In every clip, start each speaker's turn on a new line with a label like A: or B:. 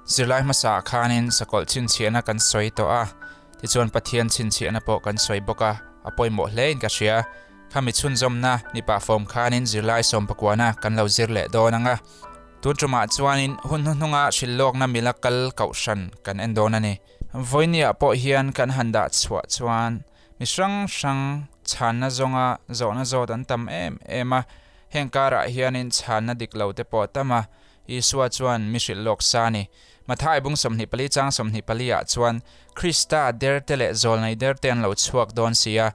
A: Zirlai hmasa ah khanin sakawlh chhinchhiahna kan sawi tawh a, tichuan Pathian chhinchhiahna pawh kan sawi bawk a, a pawimawh hle in ka hria. Khami chhunzawmna ni pah fawm khanin zirlai sawmpakuana kan lo zir leh dawn ang a. Tun tumah chuanin hun hnuhnunga hrilhlawkna mila kal kohhran kan en dawn a ni. Vawinia pawh hian kan han dah chhuah chuan mi hrang hrang chhanna zawnga zawhna zawt an tam em em a, heng karah hianin chhanna dik lo te pawh a tam a, Isua chuan mi hrilh lawk sa a ni. Mathai bung 24 chang 24 ah chuan Krista derte leh zawlnei derte an lo chhuak dawn si a,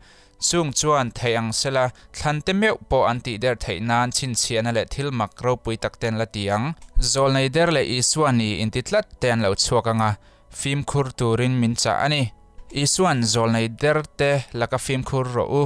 A: chung chuan theih ang sela thlante meuh pawh an tih der theih nan chhinchhiahna leh thil mak ropui tak te an la ti ang. Zawlnei der leh Isua ni inti tlat te an lo chhuak ang a, fimkhur turin min chah a ni. Isua'n zawlnei derte laka fimkhur rawh u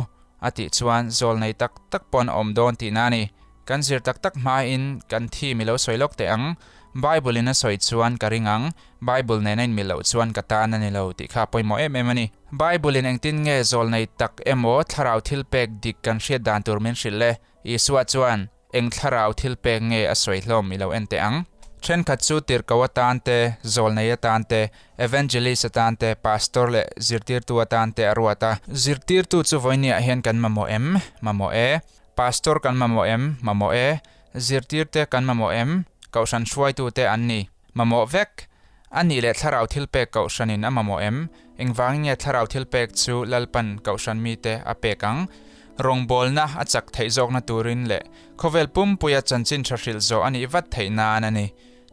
A: a tih chuan zawlnei tak tak pawh an awm dawn tihna a ni. Kan zir tak tak hmain kan thi mi lo sawi lawk teh ang. Bible in a sawi chuan ka ring ang, Bible nen a inmil loh chuan ka tan a ni lo tih kha a pawimawh em em a ni. Bible in engtin nge zawlnei tak emaw thlarau thil pek dik kan hriat dan tur min hrilh le? Isua chuan eng thlarau thil pek nge a sawi hlawm i lo en teh ang. Thenkhat chu tirhko atan te, zawlnei atan te, evangelist atan te, pastor leh zirtirtu atan te a ruat a. Zirtirtu chu vawinia hian kan mamawh em? Mamawh e. Pastor kan mamawh em? Mamawh e. Zirtirte kan mamawh em? Kohhran hruaitute an ni. Mamawh vek. A nih leh thlarau thilpek kohhranin a mamawh em? Engvangin nge thlarau thilpek chu Lalpan kohhran mite a pek ang? Rawngbawlna a chak theih zawkna turin leh khawvel pumpuia chanchin tha hrilh zawh a nih vat theih nan a ni.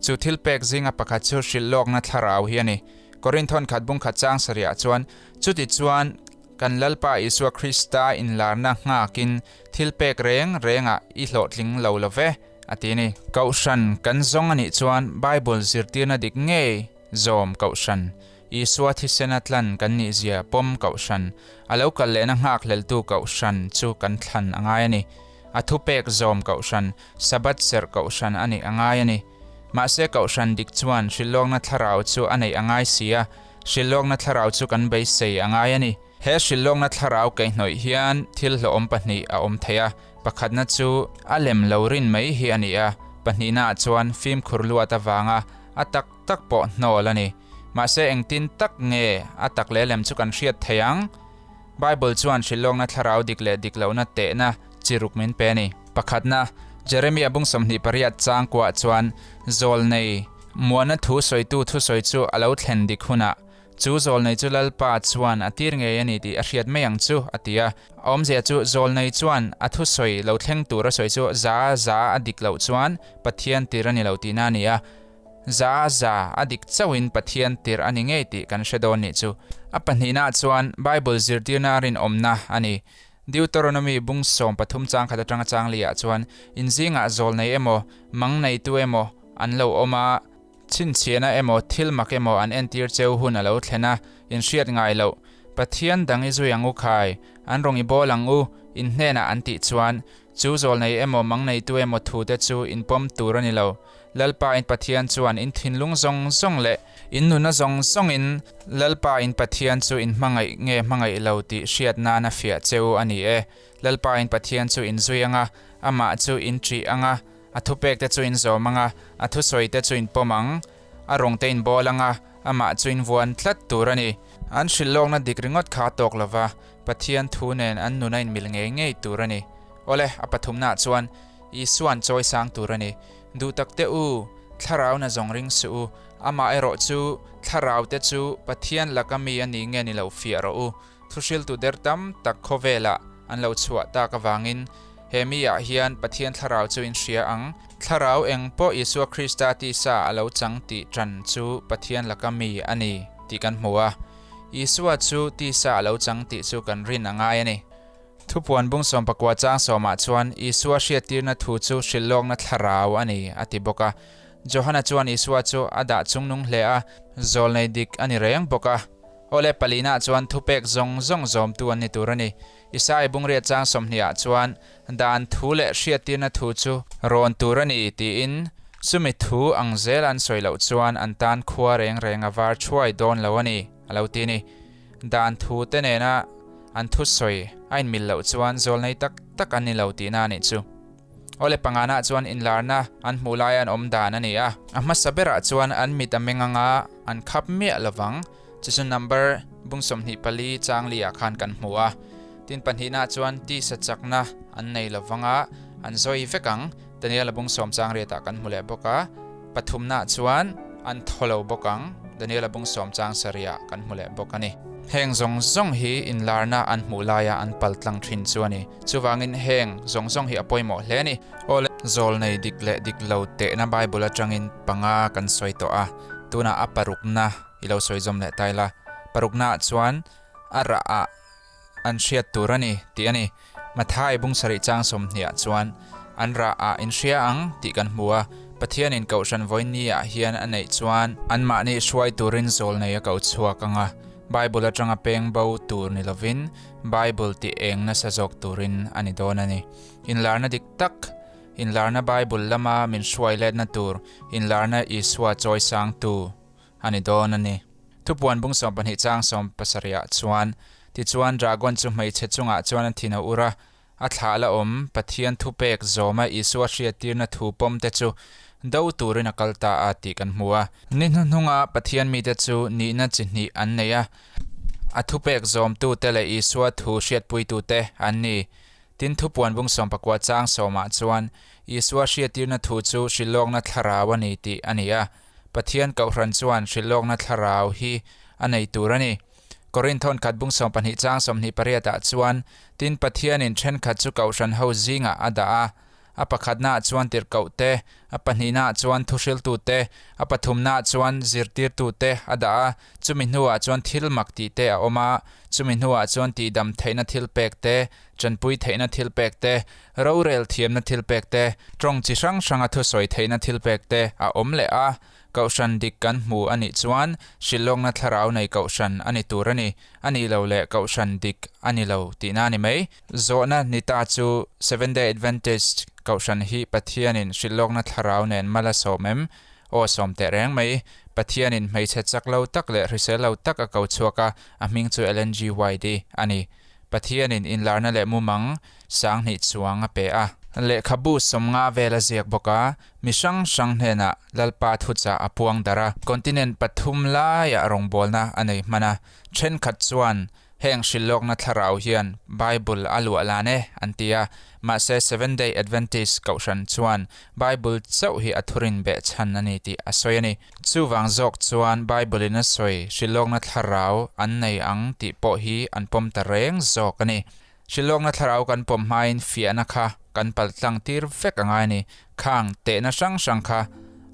A: Chu thilpek zinga pakhat chu hrilh lawkna thlarau hi a ni. Korinthon khat bungkhat chang sarihah chuan, Chuti chuan, Kan Lalpa Isua Krista inlarna nghakin thil pek reng rengah i hlawhtling lo lo ve, a ti a ni. Kohhran kan zawng a nih chuan Bible zirtirna dik ngei zawm kohhran, Isua thisena tlan kan nihzia pawm kohhran, a lo kal lehna nghakhleltu kohhran chu kan thlan a ngai a ni. A thupek zawm kohhran, Sabbath serh kohhran a nih a ngai a ni. Mahse kohhran dik chuan hrilhlawkna thlarau chu a neih a ngai si a, Hrilhlawkna thlarau chu kan beisei a ngai a ni. He hrilhlawkna thlarau kaihhnawih hian thil hlawhawm pahnih a awm thei a, pakhatna chu a lem lo rin mai hi a ni a, pahnihnaah chuan fimkhur luat avanga a tak tak pawh hnawl a ni. Mahse engtin tak nge a tak leh lem chu kan hriat thei ang? Bible chuan hrilhlawkna thlarau dik leh dik lohna tehna chi ruk min pe a ni. Pakhatna, Jeremia bung 28 chang kuah chuan zawlnei, Muana thu sawitu thusawi chu a lo thlen dik hunah, Chu zawlnei chu Lalpa chuan a tir ngei a ni tih a hriat mai ang chu, a ti a. A awmzia chu zawlnei chuan a thusawi lo thleng tur a sawi chu za za a dik loh chuan Pathian tir a ni lo tihna a ni a. Za za a dik chauhin Pathian tir a ni ngei tih kan hre dawn nih chu. A pahnihnaah chuan Bible zirtirna rinawmna a ni. Deuteronomy bung 13 chang khat atanga chang liah chuan, Inzingah zawlnei emaw, mang neitu emaw, An lo awm a, chhinchhiahna emaw thil mak emaw an entir cheu hun a lo thlen a, in hriat ngai loh. Pathian dang i zui ang u khai, an rawn i bawl ang u, in hnenah an tih chuan, chu zawlnei emaw mang neitu emaw thute chu in pawm tur a ni lo. Lalpa in Pathian chuan in thinlung zawng zawng leh in nuna zawng zawngin Lalpa in Pathian chu in hmangaih nge hmangaih lo tih hriat nan a fiah cheu a ni e. Lalpa in Pathian chu in zui ang a, amah chu in ṭih ang a, A thupek te chu in zawm ang a, a thusawi te chu in pawm ang. A rawng te in bawl ang a, amah chu in vuan tlat tur a ni. An hrilhlawkna dik ringawt kha a tawk lo va, Pathian thu nen an nun a inmil ngei ngei tur a ni. Awle, a pathumnaah chuan Isua'n chawi sang tur a ni. Duh tak te u, thlarau na zawng ring suh u, amah erawh chu thlarau te chu Pathian laka mi a ni nge ni lo fiah rawh u. Thuhriltu der tam tak khawvelah an lo chhuah tak avangin he mi ah hian Pathian thlarau chu in hria ang. Thlarau eng pawh Isua Krista tisa a lo chang tih tan chu Pathian laka mi a ni tih kan hmu a. Isua chu tisa a lo chang tih chu kan rin a ngai a ni. Thupuan bung 19 chang sawmah chuan Isua hriattirna thu chu hrilhlawkna thlarau a ni a ti bawk a. Johana chuan Isua chu a dah chungnung hle a, zawlnei dik a ni reng bawk a. Awle palina chuan thupek zawng zawng zawmtu an ni tur a ni. Isai bungriat chang 20 ah chuan dan thu leh hriattirna thu chu rawn tur a ni tiin chumi thu ang zel an sawi loh chuan an tan khua reng reng a var thuai dawn lo a ni a lo ti a ni. Dan thu te nena an thusawi a inmil loh chuan zawlnei tak tak an ni lo tihna a nih chu. Awle pangana chuan inlarna an hmuh laia an awm dan a ni a. A hmasa berah chuan an mit a meng anga an khap miah lovang. Chu chu number bung 24 chang li ah khan kan hmu a. Tin pahnihna chuan tisa chakna an nei lovang a, an zawi vek ang. Daniel a bung sawm chang riatah kan hmu leh bawk a. Pathumna chuan an thaw lo bawk ang. Daniel a bung sawm chang sarihah kan hmu leh bawk a ni. Heng zawng zawng hi inlarna an hmuh laia an pal tlang thin chu a ni. Chuvangin heng zawng zawng hi a pawimawh hle a ni. Awle, zawlnei dik leh dik lo tehna Bible atangin panga kan sawi tawh a, tunah a parukna i lo sawi zawm leh ta ila. Paruknaah chuan a rah ah an hriat tur a ni tih a ni. Mathai bung sarih chang 20 ah chuan an rah ah in hria ang tih kan hmu a, Pathianin Kohhran vawiin ah hian a neih chuan anmahni hruai turin zawlnei a ko chhuak ang a, Bible atanga peng bo tur ni lovin Bible tih eng nasa zawk turin a ni dawn a ni. Inlarna dik tak, inlarna Bible lama min hruai letna tur, inlarna Isua chawisangtu a ni dawn a ni. Thupuan bung 12 chang 17 ah chuan, Tichuan dragon chu hmeichhe chungah chuan a thin a ur a, a thlah la awm Pathian thupek zawma Isua hriattirna thu pawm te chu do turin a kal ta a tih kan hmu a. Ni hnuhnunga Pathian mite chu nihna chi hnih an nei a, a thupek zawmtute leh Isua thu hriatpuitute an ni. Tin thupuan bung 19 chang sawmah chuan Isua hriattirna thu chu hrilhlawkna thlarau a ni tih a ni a. Pathian Kohhran chuan hrilhlawkna thlarau hi a nei tur a ni. Korinth khat bung 12 chang 28 ah chuan tin Pathianin thenkhat chu Kohhran ho zingah a dah a, a pakhatnaah chuan tirhkohte, a pahnihnaah chuan thuhriltute, a pathumnaah chuan zirtirtute a dah a, chumi hnuah chuan thil mak tihte a awm a, chumi hnuah chuan tihdam theihna thil pek te, tanpui theihna thil pek te, rorel thiamna thil pek te, tawng chi hrang hranga thusawi theihna thil pek te a awm leh a. Kohhran dik kan hmu a nih chuan hrilhlawkna thlarau nei kohhran a ni tur a ni, a nih lo leh kohhran dik a ni lo tihna a ni mai. Zawhna ni ta chu Seventh Day Adventist kohhran hi Pathianin hrilhlawkna thlarau nen mal a sawm em? Aw sawm teh reng mai. Pathianin hmeichhe chak lo tak leh hrisel lo tak a ko chhuak a, a hming chu Ellen G. White a ni. Pathianin inlarna leh mumang 2000 chuang a pe a. Lehkhabu 50 vel a ziak bawk a, mi hrang hrang hnenah Lalpa thuchah a puang darh a. Continent pathum laiah rawngbawlna a nei hman a, thenkhat chuan heng hrilhlawkna thlarau hian Bible a luah lan e an ti a, mahse Seventh Day Adventist kohhran chuan Bible chauh hi a thurin beh chhan a ni tih a sawi a ni. Chuvang zawk chuan Bible in a sawi hrilhlawkna thlarau an nei ang tih pawh hi an pawm ta reng zawk a ni. Hrilhlawkna thlarau kan pawm hmain fiahna kha kan pal tlang tir vek a ngai a ni. Khang tehna hrang hrang kha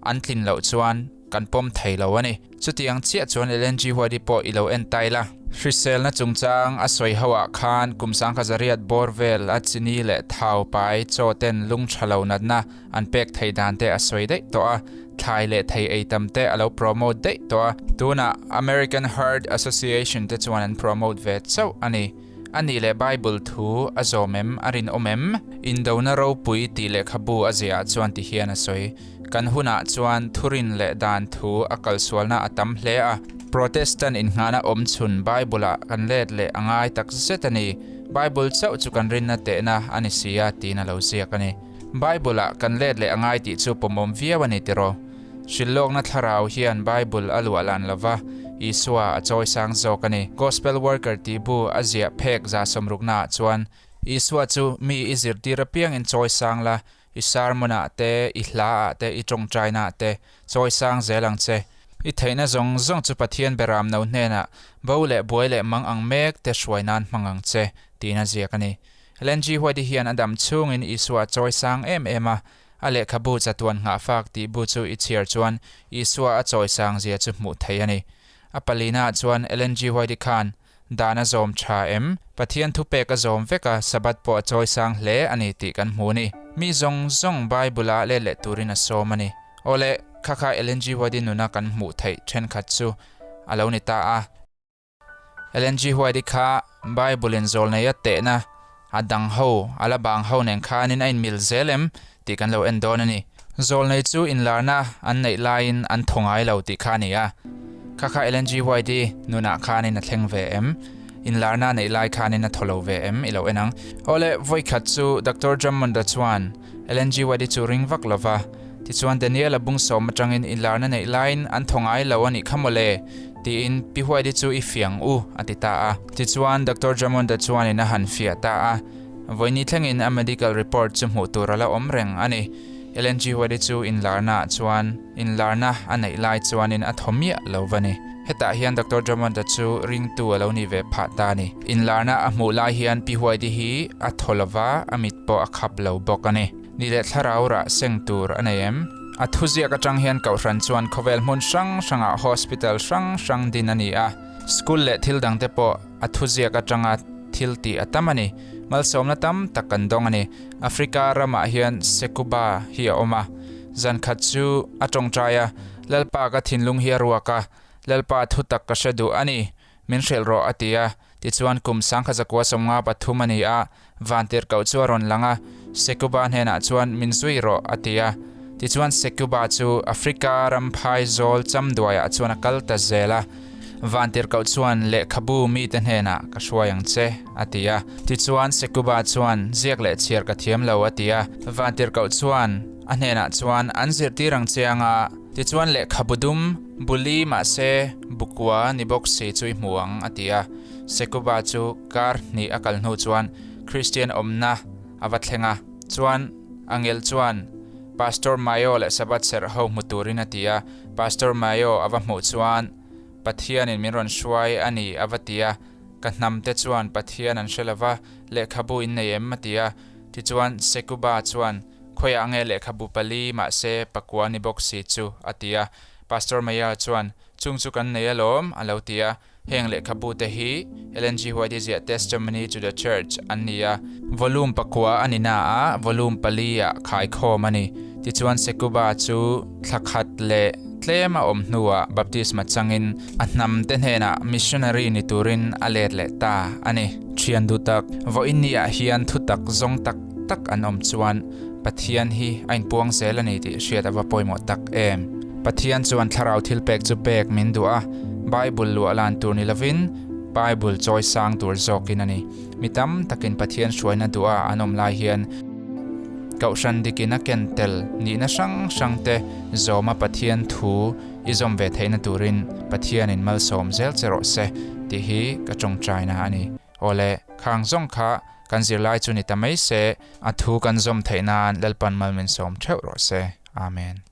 A: an tlin loh chuan kan pawm thei lo a ni. Chutiang chiah chuan Ellen G. White-i pawh i lo en tai la. Hriselna chungchang a sawi ho ah khan kum 1100 bawr vel a chini leh thau pai chaw ten lung tha lo natna an pek thei dan te a sawi daih tawh a, thlai leh thei ei tam te a lo promote daih tawh a. Tunah American Heart Association te chuan an promote ve chauh a ni. A nih leh Bible thu a zawm em, a rinawm em? Indona ropui tih lehkhabu a ziahah chuan ti hian a sawi. Kan hunah chuan thurin leh dan thu a kalsualna a tam hle a. Protestant innghahna awm chhun Bible-ah kan let leh a ngai tak zet a ni. Bible chauh chu kan rinna tehna a ni si a tiin a lo ziak a ni. Bible-ah kan let leh a ngai tih chu pawmawm viau a ni tiraw? Hrilhlawkna thlarau hian Bible a luah lan lova, Isua a chawisang zawk a ni. Gospel Worker tih bu a ziah phek 60 naah chuan, Isua chu mi i zirtir apiangin chawisang la, i sermon-ah te, i hla-ah te, i tawngtainaah te chawisang zel ang che. I theihna zawng zawng chu Pathian beram no hnenah bo leh buai leh mang ang mek te hruai nan hmang ang che, tiin a ziak a ni. Ellen G. White-i hian a dam chhungin Isua a chawisang em em a, A lehkhabu chatuan nghahfak tih bu chu i chhiar chuan Isua a chawisang zia chu hmuh theih a ni. A palinaah chuan Ellen G. White-i khan dan a zawm tha em? Pathian thupek a zawm vek a, Sabbath pawh a chawisang hle a ni tih kan hmu a ni. Mi zawng zawng Bible-a let leh turin a sawm a ni. Awle, kha kha Ellen G. White-i nuna kan hmuh theih thenkhat chu a lo ni ta a. Ellen G. White-i kha Bible-in zawlnei a tehna a dang ho, a la bang ho nen khanin a inmil zel em tih kan lo en dawn a ni. Zawlnei chu inlarna an neih laiin an thaw ngai lo tih kha a ni a. Kha kha Ellen G. White-i nunah khanin a thleng ve em? Inlarna a neih lai khanin a thaw lo ve em i lo en ang. Awle, vawikhat chu Doctor Drummond-a chuan Ellen G. White-i chu ring vak lo va. Tichuan Daniel-a bung sawm atangin inlarna neih laiin an thaw ngai lo a nih kha mawle, tiin Pi White-i chu i fiang u, a ti ta a. Tichuan Doctor Drummond-a chuanin a han fiah ta a. Vawini thlengin a medical report chu hmuh tur a la awm reng a ni. Ellen G. White-i chu inlarnaah chuan inlarna a neih lai chuanin a thaw miah lo va ni. Hetah hian Doctor Drummond-a chu ringtu a lo ni ve phah ta a ni. Inlarna a hmuh lai hian Pi White-i hi a thaw lo va, a mit pawh a khap lo bawk a ni. Ni leh thlarau rah seng tur a nei em? A thuziak atang hian Kohhran chuan khawvel hmun hrang hrangah hospital hrang hrang din a ni a, school leh thil dangte pawh a thuziak atanga thil tih a tam a ni. Malsawmna tam tak kan dawng a ni. Africa ramah hian Sekuba hi a awm a, zan khat chu a tawngtai a, Lalpa ka thinlung hi a ruak a, Lalpa thutak ka hre duh a ni, min hrilh rawh a ti a. Tichuan kum sangkhazakua 53 a ni a, vantirhkoh chu a rawn lang a, Sekuba hnenah chuan min zui rawh a ti a. Tichuan Sekuba chu Africa ram phai zawl chamduaiah chuan a kal ta zel a, vantirhkoh chuan lehkhabu mite hnenah ka hruai ang che a ti a. Tichuan Sekuba chuan ziak leh chhiar ka thiam lo a ti a, vantirhkoh chuan a hnenah chuan an zirtir ang che anga, tichuan lehkhabu dum, Buli mahse bukua ni bawk si chu i hmu ang a ti a. Sekuba chu kar hnih a kal hnu chuan Kristian awmna a va thleng a. Chuan Angel chuan Pastor Mayo leh Sabbath serh ho hmu turin a ti a. Pastor Mayo a va hmuh chuan Pathianin min rawn hruai a ni a va ti a. Ka hnam te chuan Pathian an hre lova, lehkhabu in nei em a ti a. Tichuan Sekuba chuan Khawiah nge lehkhabu pali mahse pakua ni bawk si chu? a ti a. Pastor Maya chuan, Chung chu kan nei alawm, a lo ti a. Heng lehkhabu te hi Ellen G. White-i ziah Testimony to the Church an ni a. Volume pakua a ni na a, volume pali ah khaikhawm a ni. Tichuan Sekuba chu thla khat leh tlem a awm hnuah baptisma changin a hnam te hnenah missionary ni turin a let leh ta a ni. Thian duh tak, vawiin ni ah hian thutak zawng tak tak an awm chuan Pathian hi a inpuang zel a ni tih hriat a va pawimawh tak em. Pathian chuan thlarau thilpek chu pek min duh a, Bible luah lan tur ni lovin Bible chawi sang tur zawkin a ni. Mi tam takin Pathian hruaina duh a an awm lai hian Kohhran dikin a ken tel nihna hrang hrang te zawma Pathian thu i zawm ve theihna turin Pathianin malsawm zel che rawh se tih hi ka tawngtaina a ni. Awle, khang zawng kha kan zirlai chu ni ta mai se, a thu kan zawm theih nan Lalpan mal min sawm theuh rawh se. Amen.